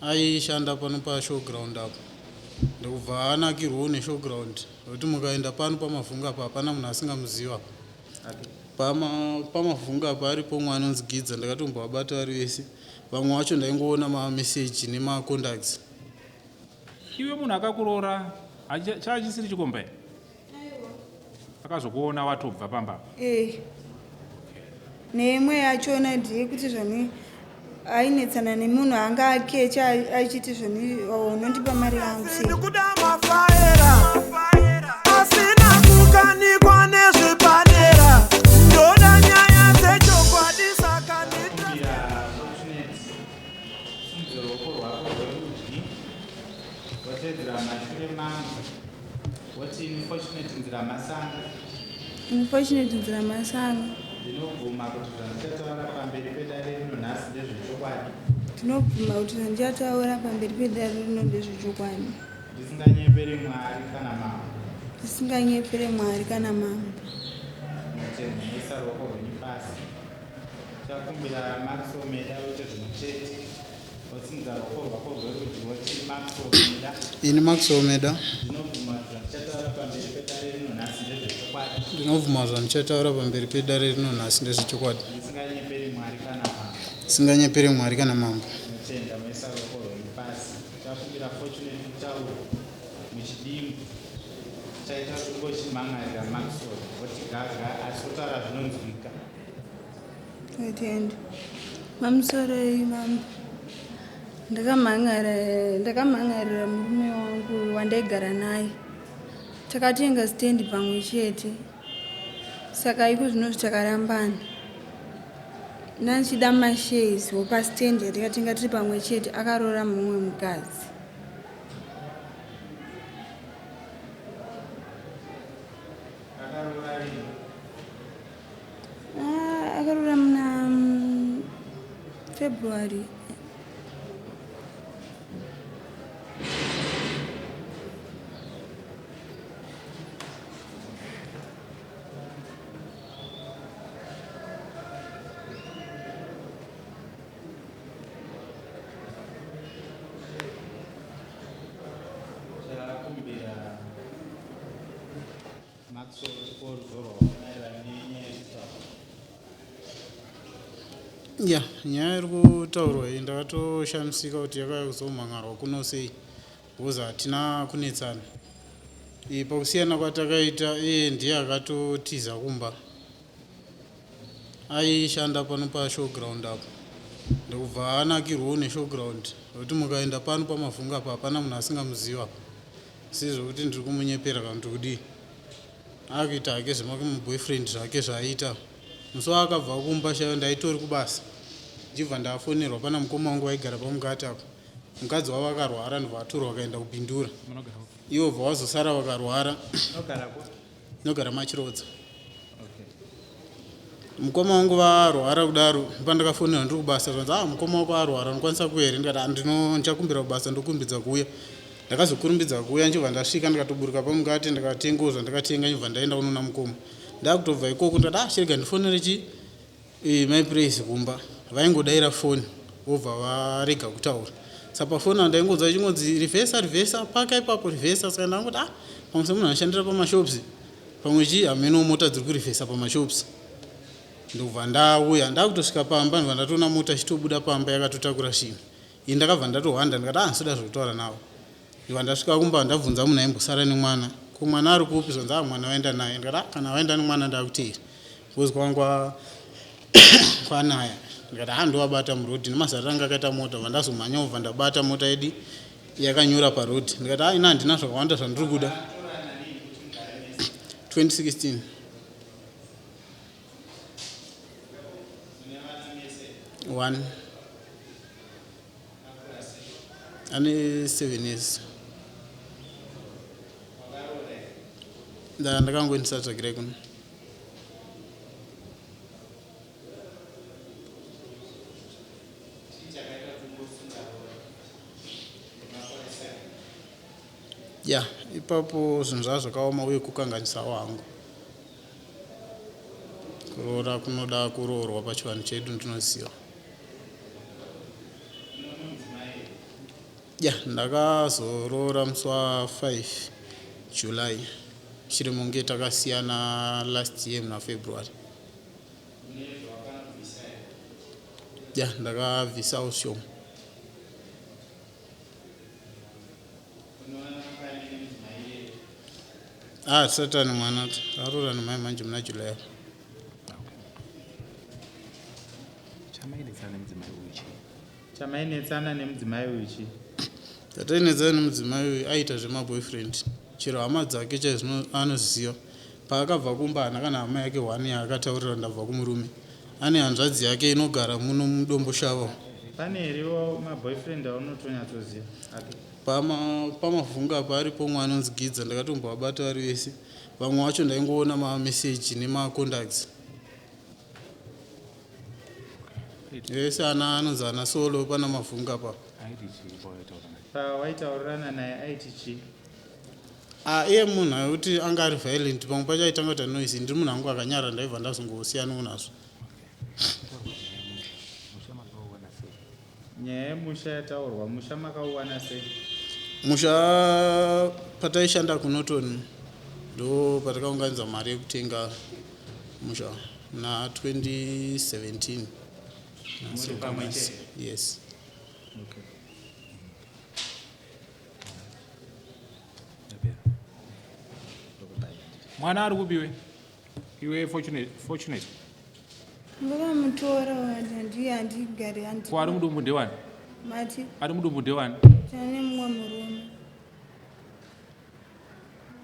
Aishanda pano pashowground apo ndokubva anakirwawo neshowground zvekuti mukaenda pano pamavhunga apa hapana munhu asingamuziva apa. Pamavhunga apa aripo umwe anonzi Gidza ndakatombovabata vari vese vamwe vacho ndaingoona mameseji nemacontacts. Iwe munhu akakuroora chaa chisiri chikomba here? Akazokuona watobva pamba apa? Eh. Neimwe yachona ndeyekuti zvoni ainetsana nemunhu anga akecha achiti zvoni oh, unondipa mari yangu sei. Ndikuda mafaera asina kukanikwa nezvipanera ndoda nyaya dzechokwadi saka ndita Simudza ruoko rwako rwerudyi woteedzera mumashure mangu woti Unfortunate Nziramasanga. Unfortunate Nziramasanga. Ndinobvuma kuti zvandichataura pamberi pedare rino nhasi ndezvechokwadi. Ndinobvuma kuti zvandichataura pamberi pedare rino ndezvechokwadi. Ndisinganyepere Mwari kana mambo. Ndisinganyepere Mwari kana mambo. Ndinotenda moisa ruoko rwenyu pasi. Chakumbira Maxwell Meda uite zvimwe chete. Wosimudza ruoko rwako rwerudyi woti Maxwell Meda. Ini Maxwell Meda. Ndinobvuma zvandichataura pamberi pedare rino nhasi ndezvechokwadi. Ndinobvuma zvandichataura pamberi pedare rino nhasi ndezvechokwadi. Ndisinganyeperi Mwari kana mambo. Ndisinganyeperi Mwari kana mambo. Ndinotenda moisa ruoko rwenyu pasi. Chakumbira Fortunate kutaura muchidimbu. Chaita kuti ungochimhan'arira Maxwell woti gaga asi wotaura zvinonzwika. Atende. Mamusorei mambo. Ndakamhan'ara ndakamhan'arira murume wangu wandaigara naye. Takatenga stand pamwe chete. Saka iko zvinozvi takarambana. Ndandichida mashares wopastand yatakatenga tiri pamwe chete akaroora mumwe mukadzi. Akaroora rini? Ah, akaroora muna February. Chakumbira Ya nyaya iri kutaurwa iyi ndakatoshamisika kuti yakauya kuzomhan'arwa kuno sei because hatina kunetsana. E, pakusiyana kwatakaita iye ndiye akatotiza kumba aishanda pano pashowground apo ndokubva anakirwawo neshowground zvekuti mukaenda pano pamavhunga apa hapana munhu asingamuziva apa si zvekuti ndiri kumunyepera kana kuti kudii akuita hake zvemake muboyfriend zvake zvaaita musi waakabva kumba chaiyo ndaitori kubasa ndichibva ndafonerwa pana mukoma wangu vaigara pamukati apo mukadzi wavo akarwara ndobva atorwa akaenda kubindura ivo bva wazosara vakarwara nogara machirodza Mukoma wangu varwara kudaro pandakafonerwa ndiri kubasa zvanzi ah mukoma wako arwara unokwanisa kuuya here ndikati andino ndichakumbira kubasa ndokurumbidza kuuya ndakazokurumbidza kuuya ndichibva ndasvika ndikatoburuka pamukati ndikatengawo zvandakatenga ndibva ndaenda kunoona mukoma ndakutobva ikoko ndikati ah chirega ndifonere chi eh, mai praise kumba vaingodaira foni vobva varega kutaura sa pafoni apo ndaingonzwa ichingonzi rivhesa rivhesa paka ipapo rivhesa saka ndangoti ah pamwe semunhu anoshandira pamashops Pamwe chii hameno mota dziri kurivhesa pamashops ndobva ndauya ndakutosvika pamba ndobva ndatoona mota ichitobuda pamba yakatotakura zvinhu ini ndakabva ndatohwanda ndikati ah nsoda zvekutaura navo ndobva ndasvika kumba ndabvunza munhu aimbosara nemwana ko mwana ari kupi zvanzi ah mwana vaenda naye ndikati ah kana vaenda nemwana ndakuteera because kwanga kwanaya ndikati ah ndovabata muroad nemazariro anga akaita mota bva ndazomhanya obva ndabata mota yedu yakanyura paroad ndikati ah ini handina zvakawanda zvandiri kuda 2016 one ane 7 years ndakangoendesa tsvagirai kuno Ya ipapo zvinhu zvava zvakaoma uye kukanganisawo hangu. Kuroora kunoda kuroorwa pachivanhu chedu ndinoziva. Ya, ndakazoroora musi wa 5 July, mushure monge takasiyana last year muna February. Ya, ndakabvisawo shoma. Ah, tisati tane mwana, taroora nemai manje muna July apo. Chamainetsana nemudzimai uyu chii? Chamainetsana nemudzimai uyu chii? Tatainetsana nemudzimai uyu aiita zvemaboyfriend, chero hama dzake chaizvo anoziva. Paakabva kumba haana kana hama yake one yaakataurira ndabva kumurume. Ane hanzvadzi yake inogara muno muDomboshava. Pane herewo maboyfriend aunotonyatsoziva ake? Pamavhunga apa aripo umwe anonzi Gidza, ndakatombovabata vari vese. Vamwe vacho ndaingoona mameseji nemacontacts. Vese ana anonzi ana Solo pana Mavhunga pa. Pawaitaurirana naye aiti chii? Ah, iye munhu aikuti anga ari violent, pamwe pacho aitanga kuita noise. Ndiri munhu angu akanyara, ndaibva ndazongosiyanawo nazvo. Nyaya yemusha yataurwa, musha makauwana sei? Musha pataishanda kuNorton ndo patakaunganidza mari yekutenga musha muna 2017. Muri pamwe chete? Yes. Okay. Mwana ari kupiwe iwe Fortunate, Fortunate. Ndakamutora ndiye handigari handi. Ko ari mudumbu ndewani? Mati. Ari mudumbu ndewani? Tane mumwe murume.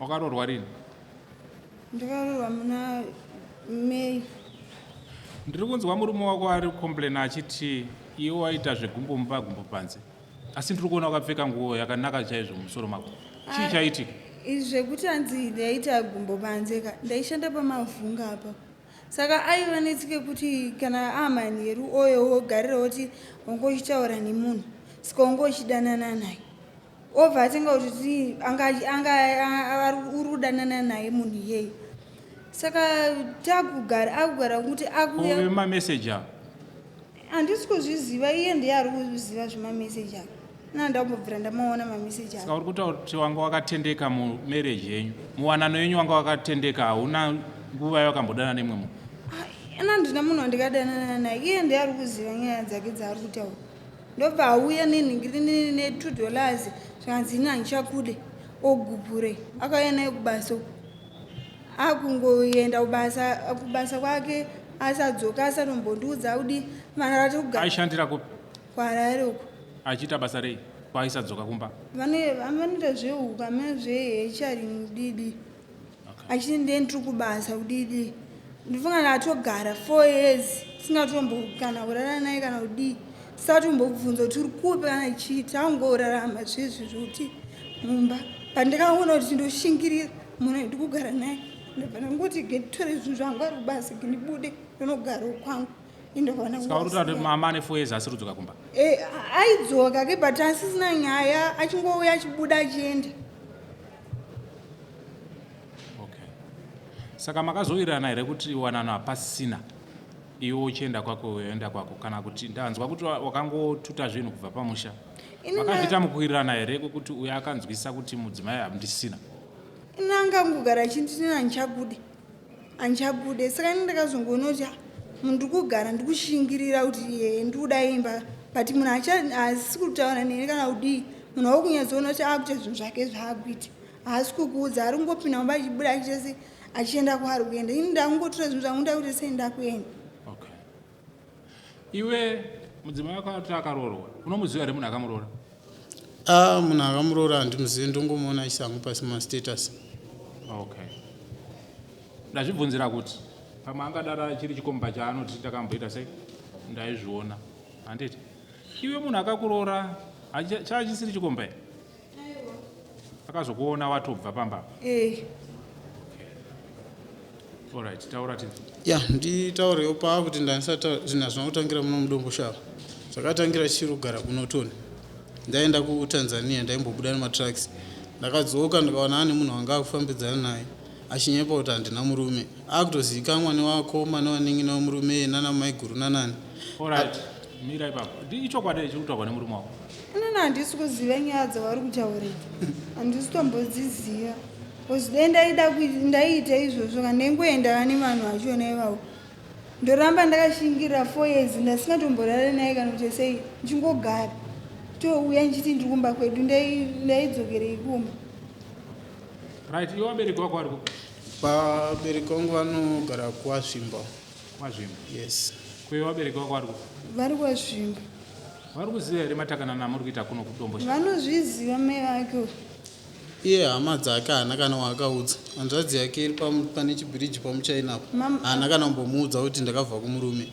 Wakaroorwa rini? Ndakaroorwa muna May. Ndiri kunzwa murume wako ari kucomplaina achiti iwe waita zvegumbo mumba gumbo panze. Asi ndiri kuona wakapfeka nguo yakanaka chaizvo mumusoro mako. Chii Ah, chaitika? Izvi zvekuti hanzi ndaita gumbo panze ka, ndaishanda pamavhunga apa. Saka aiva netsika yekuti kana amanheru oyo wogarira woti wanga uchitaura nemunhu, saka wanga uchidanana naye. Obva atenga kuti anga anga uri kudanana naye munhu iyeye. Saka takugara akugara kuti akuya. Uve mameseji ava. Handisi kuzviziva, iye ndiye ari kuziva zvemameseji aka. Ina ndambobvira ndamaona mameseji Saka aka. uri kutaura kuti wanga wakatendeka mumarriage yenyu, muwanano yenyu wanga wakatendeka, hauna nguva yawakambodanana nemumwe munhu? Ah, ina ndina munhu wandikadanana naye, iye ndiye ari kuziva nyaya dzake dzaari kutaura. Ndobva auya nenhingiri ne2 dollars zvikanzi ini handichakude, ogupure. Akauya naye kubasa uku. Akungoenda kubasa, kubasa kwake asadzoka asatombondiudza kudi mana ratogara. Aishandira kupi? KuHarare uko. Achiita basa rei? Kwaaisadzoka kumba? Vane vanoita zvehuku amene zvehecharing kudidi. Okay. Achiti ndiye ndiri kubasa kudidi. Ndifunga ndatogara 4 years tisingatombo kana kurara naye kana kudii. Tisatombobvunza kuti uri kupi kana chii tangorarama zvezvi zvekuti mumba. Pandakaona kuti ndoshingirira munhu ndikugara naye ndabva ndangoti getore zvinhu zvangu ari kubasa ndibude ndinogara kwangu. Saka uri kutaura kuti mama ane 4 years asiri kudzoka kumba? Eh, aidzoka ke but asisina nyaya achingouya achibuda achienda. Okay. Saka makazowirirana here kuti wanano hapasisina iwe uchienda kwako uyoenda kwako kana kuti ndanzwa kuti wakangotuta zvinhu kubva pamusha? Makazviita mukuwirirana here kwekuti uyo akanzwisa kuti mudzimai handisina? Ini angangogara achinditi handichakude. Handichabude saka ini ndakazongoona kuti ah, munhu ndiri kugara ndikushingirira kuti eh, ndikuda imba but munhu haasi kutaura neni kana kudii. Munhu wakunyatsoona kuti akuita zvinhu zvake zvaakuita, haasi kukuudza, ari kungopinda mumba achibuda achiita sei achienda kwaari kuenda. Ini ndakungotora zvinhu zvangu ndakuita sei ndakuenda. Okay. Iwe mudzimai wako ati akaroorwa, unomuziva here munhu akamuroora? Ah, munhu akamuroora handimuzivi, ndongomuona achiisa hangu pasi mastatus. Okay. Ndazvibvunzira kuti pamwe angadaro achiri chikomba chaanoti ndakamboita sei, ndaizviona. Handiti? Iwe munhu akakuroora chaachisiri chikomba here? Akazokuona watobva pamba? Eh. Alright, taura tinzwe. Ya, nditaurewo paakuti ndandisati zvinhu hazvina kutangira muno muDomboshava. Zvakatangira tichiri kugara kuNorton. Ndaenda kuTanzania ndaimbobuda nematrucks. Ndakadzoka ndikawana ane munhu wanga akufambidzana naye achinyepa kuti handina murume. Akutozivikanwa nevakoma nevanin'ina vemurume iye nana maiguru nanani. Alright. Mira ipapo. Ichokwadi chiri kutaurwa nemurume wako? Inini handisi kuziva nyaya dzavari kutaura idzi. Handisi kutombodziziva. Because dai ndaida ndaiita izvozvo kana ndaingoenda nevanhu vachona ivavo. Ndoramba ndakashingirira 4 years ndasingatomborare naye kana kuti sei ndichingogara. Touya ndichiti ndiri kumba kwedu ndaidzokerei kumba. Right, iwe vabereki vako vari kupi? Vabereki vangu vanogara kwaZvimba. KwaZvimba? Yes. Ko iwe vabereki vako vari kupi? Vari kwaZvimba. Vari kuziva here matakanana amuri kuita kuno kuDomboshava? Vanozviziva mai vake. Iye hama dzake haana kana waakaudza. Hanzvadzi yake iri pane chibhiriji pamuchina apo. Haana kana kumbomuudza kuti ndakabva kumurume.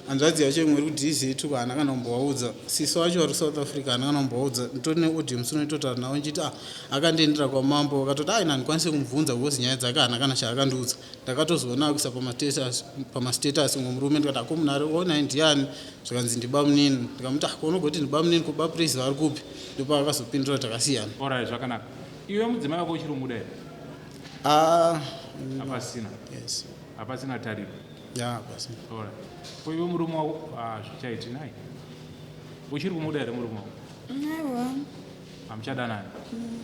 Hanzvadzi yacho imwe iri kuDZ haana kana kumbovaudza. Sisi vacho vari kuSouth Africa haana kana kumbovaudza. Nditori neaudio musi unoitotaura navo ndichiti ah akandiendera kwamambo vakatoti ah ini handikwanise kumubvunza because nyaya dzake haana kana chaakandiudza. Ndakatozoona akuisa pamastatus pamastatus umwe murume ndikati ako munhu ari onai ndiani zvikanzi ndibamunini ndikamuti ah ko unogoti ndibamunini ko baPraise vari kupi ndopaakazopindura takasiyana. Alright zvakanaka. Iwe mudzimai wako uchiri kumuda here? Ah, Hapasina. Yes. Hapasina tariro. Ya, hapasina. Alright. Ko iwe murume wako ah zvichaiti nhai. Uchiri kumuda here murume wako? Aiwa. Hamuchadanani.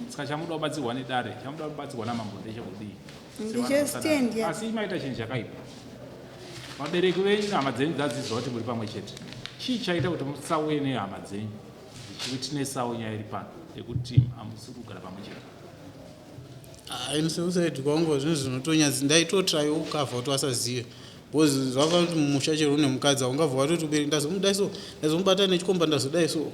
Saka chamuda kubatsirwa nedare, chamuda kubatsirwa namambo ndechekudii? Ndichestand ya. Asi maita chinhu chakaipa. Vabereki venyu nehama dzenyu dzadzidzwa kuti muri pamwe chete. Chii chaita kuti musauye nehama dzenyu dzichiwitnessawo nyaya iri pano yekuti hamusi kugara pamwe chete? Ah, ini seusaidi kwangu zvinhu zvinotonyadzi ndaitotrayo kukavha kuti vasazive because zvakafanira kuti mumusha chero une mukadzi haungabva watoti ubereki ndazomudai so ndazomubata nechikomba ndazodai so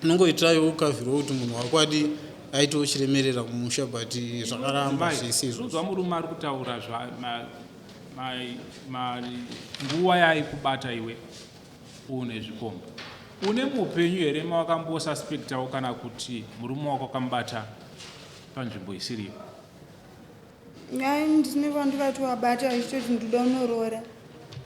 unongoitirayo kukavhirwa kuti munhu wako adi aitewo chiremerera mumusha but zvakaramba zvese izvozvo. Unzwa murume ari kutaura zva ma, ma, ma, nguva yaaikubata iwe une zvikomba. Une muupenyu here mawakambosuspectawo kana kuti murume wako wakamubata panzvimbo isiriyo? Ai ndine vandikati wabata vachitoti ndoda unoroora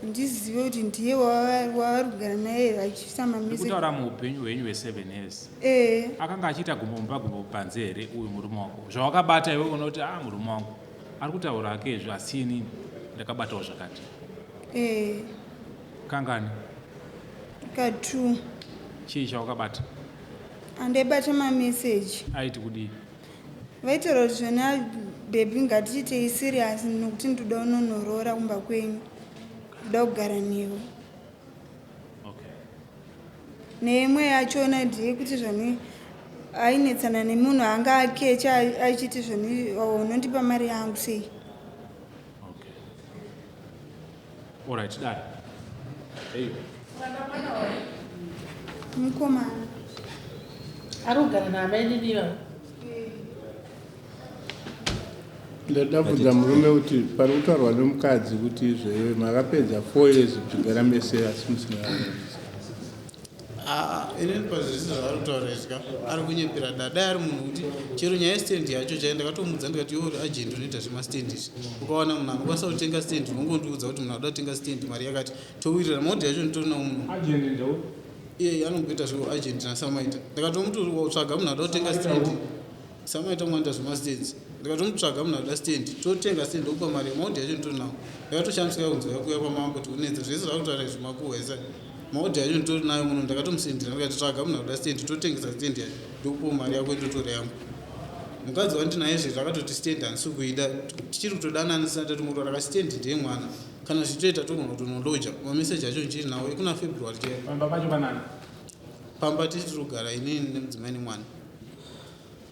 handizive kuti ndiye wavari kugara naye here achiisa mamessage. Ndikutaura muupenyu hwenyu hwe7 years. Ee. Akanga achiita gumbo mumba gumbo panze here uyu murume wako? Zvawakabata iwe unoti ah murume wangu ari kutaura hake izvi asi inini ndakabatawo zvakati. Ee. Kangani? Ka2. Chii chawakabata? Andaibata mameseji. Aiti kudii? Vaitaura kuti zvona bhebhi ngatiitei serious nokuti ndoda unonoroora kumba kwenyu. Ndoda kugara newe. Okay. Neimwe yachona ndeyekuti zvoni ainetsana nemunhu anga akecha achiti zvoni oh, unondipa mari yangu sei. Okay. Alright, dai. Hey. Mukomana. Ari kugara naamainini ivavo. Ndadabvunza murume kuti pari kutaurwa nemukadzi kuti izvewe makapedza 4 years muchigara mese asi musina Ah, inini pazvese zvaari kutaura izvi ka ari kunyepera da dai ari munhu kuti chero nyaya yestand yacho chai ndakatomudza ndikati iwe uri agent unoita zvemastand izvi ukawana munhu anokwanisa kutenga stand unongondiudza kuti munhu anoda kutenga stand mari yakati towirirana mode yacho nditorinawo munhu Agent ndeu? Iye anomboita zveagent naSamaita ndakatomuti tsvaga munhu anoda kutenga stand Samaita mwanoita zvemastands ndikatomutsvaga munhu anoda stand totenga stand ndokupa mari maodi yacho nditorinawo ndakatoshamisika kunzwa kuuya kwamambo kuti unetsa zvese zvakutaura izvi makuhwa ese maodi yacho nditorinayo muno ndakatomusendera ndikati tsvaga munhu anoda stand totengesa stand yacho ndokupawo mari yako ndotora yangu mukadzi wandinaye zvezvo akatoti stand handisi kuida tichiri kutodanana tisina tati muroora ka stand ndeye mwana kana zvichitoita togona kutonoloja mameseji acho ndichiri nawo ekuna February chaiyo Pamba pacho panani? Pamba tiri kugara inini nemudzimai nemwana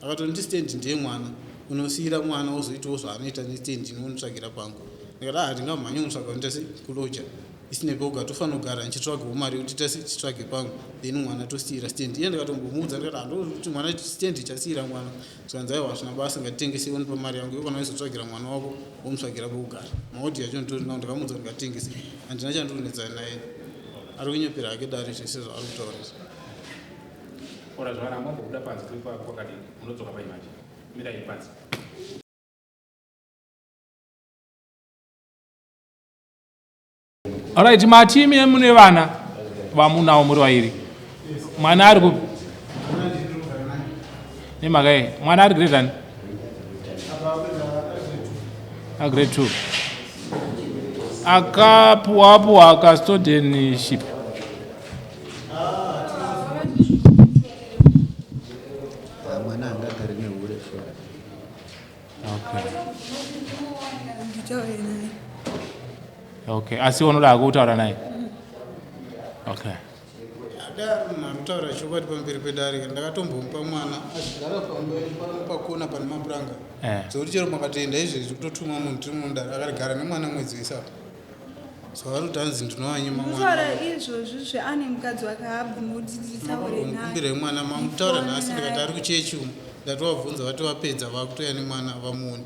Akatonditi stand ndeye mwana unosiira mwana wozoitawo zvaanoita nestand inomutsvagira pangu ndikati ah ndingamhanye kunotsvaga kunoita se kuloja isine pekugara tofanira kugara ndichitsvagawo mari yekuti tase titsvage pangu then mwana tosiira stand iye ndikatombomuudza ndikati handoti mwana stand ichasiira mwana zvikanzi aiwa hazvina basa ngatitengese wonipa mari yangu iwe kana waizotsvagira mwana wako womutsvagira pekugara maodhi yacho nditori nawo ndakamuudza kuti ngatitengese handina chandiri kunetsana naye ari kunyepera hake dare zvese zvaari kutaura izvi Ora zvana mambobuda panze kwakadini munodzoka pai manje mirai panze. Alright, mati imi mune vana vamunawo muri vairi. Mwana ari kupi? Nemhaka yei? Mwana ari grade ani? A grade 2. Akapuwa puwa custodianship. Okay. Nditaure naye. Okay, asi unoda kutaura naye? Okay. Dai munhu ari kutaura chokwadi pamberi pedare, ndakatombomupa mwana achigara pamberi pakona pane mapuranga. Zvekuti chero makatoenda izvezvi kutotuma munhu tiri mudare, akagara nemwana mwedzi wese apa. So ari kuti hanzi ndinovanyima mwana. Kutaura izvozvi zveane mukadzi wake haabvumi kuti nditaure naye. Mukumbire mwana mamutaura nhasi, ndikati ari kuchechi umu, ndatovabvunza vati vapedza vakutoya nemwana vamuone.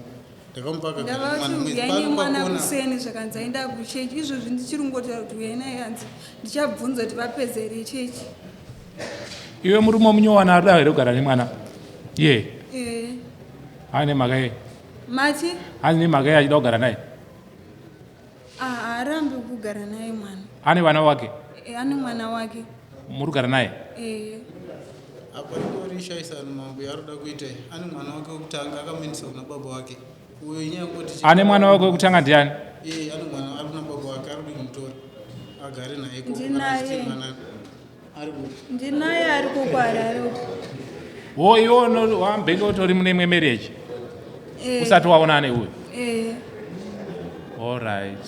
Ndakamupa akagara Ndavati nemwana mwedzi uyai pano nemwana pakona. kuseni, zvakanzi aenda kuchechi. Izvozvi ndichiri kungotaura kuti uyai naye, hanzi ndichabvunza kuti vapedza here chechi. Iwe murume wemunyowana ari kuda here kugara nemwana? Ye. Eh. Ane mhaka yei? Mati? Ane mhaka yei achida kugara naye? Ah, haarambi kugara naye mwana. Ane vana wake? Ane mwana wake. Muri kugara naye? Eh. Apa itori shaisano mambo yaari kuda kuita iyi. Ane mwana wake wekutanga akamuendesa kuna baba wake. Uyo inyaya yekungoti Ane mwana wake wekutanga ndiani? Eh, ane mwana ari kuna baba wake, ari kuda kumutora agare naye ikoko, kana Ndinaye. achiti mwana ari ku Ndinaye ari kuKwarare uko. Wo iwe wambenge utori mune imwe marriage? Eh. Usati waonana neuyu? Eh. Alright.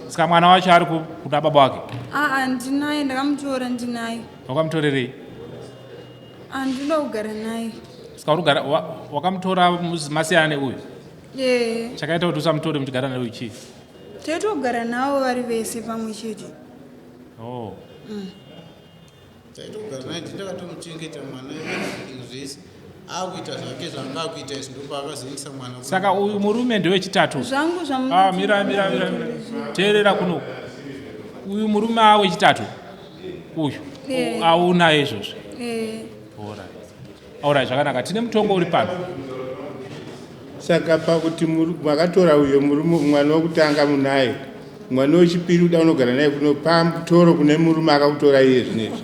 Saka mwana wacho ari kuna baba wake? Aa, ndinaye, ndakamutora, ndinaye. Wakamutorerei? Handinoda kugara naye. Saka uri kugara wakamutora masiyana neuyu? Eh. Chakaita kuti usamutore muchigara neuyu chii? Taitogara navo vari vese pamwe chete. Oh. Taitogara naye, ndakatomuchengeta mwana everything zvese. Akuita zvake zvaanga akuita izvi, ndopaakazoendesa mwana Saka uyu murume ndewechitatu. Zvangu zvamu Ah, mira, mira, mira, mira. Teerera kuno. Uyu murume awechitatu. Uyu. Eh. Aunaye izvozvi. Eh. Alright. Alright, zvakanaka. Tine mutongo uri pano. Saka pakuti makatora uyo murume, mwana wekutanga munaye, mwana wechipiri uda unogara naye kuno pamutoro kune murume akakutora iye zvinezvi.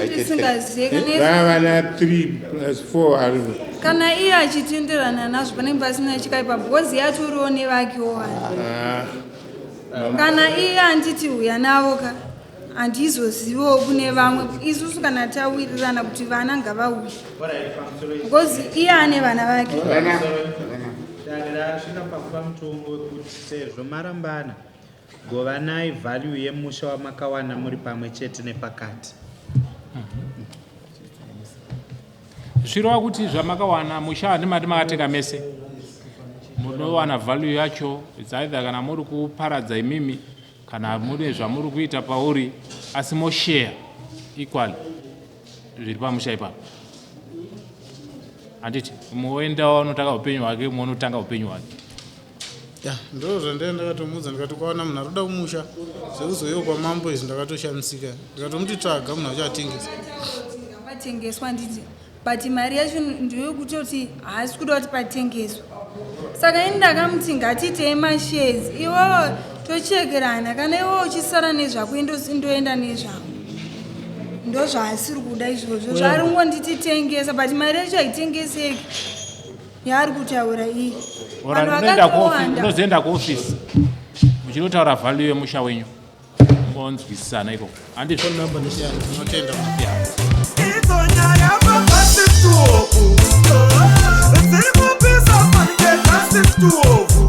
Ndisingazive kana Vana vana 3 plus 4 ari kana iye achitenderana nazvo, panenge pasina chikaipa because iye atoriwo nevakewo vanhu. Ah. Kana iye anditi uya navo ka, handizoziviwo kune vamwe. Isusu kana tawirirana kuti vana ngavauye, because iye ane vana vake. Dare rasvika pakupa mutongo wekuti sezvo marambana, govanai value yemusha wamakawana muri pamwe chete nepakati. Zvireva kuti zvamakawana musha handimati makatenga mese, munowana value yacho. It's either kana muri kuparadza imimi kana mune zvamuri kuita pauri, asi moshare equally zviri pamusha ipapo, handiti? Muoenda unotanga upenyu hwake, mumwe unotanga upenyu hwake. Ya, ndo zvandaiva ndakatomuudza, ndikati ukawana munhu ari kuda kumusha zvekuzoiwo kwamambo izvi, ndakatoshamisika, ndikatomuti tsvaga munhu acho atengesa. Patengeswa nditi, but mari yacho ndeyekutoti haasi kuda kuti patengeswa. Saka ini ndakamuti ngatiitei mashares, iwewo tochekerana, kana iwewo uchisara nezvako, ndoenda nezvako. Ndo zvaasiri kuda izvozvo, zvaari kungonditi tengesa, but mari yacho haitengeseki yaari kutaura iyi. Ora, Vanhu unoenda kuofisi, vakatowanda. unozoenda kuofisi muchinotaura value yemusha wenyu, monzwisisana ikoko, handizvo? Ndinotenda. Idzo nyaya mabhasi tuovu dziri kupisa fanike gasi tuovu.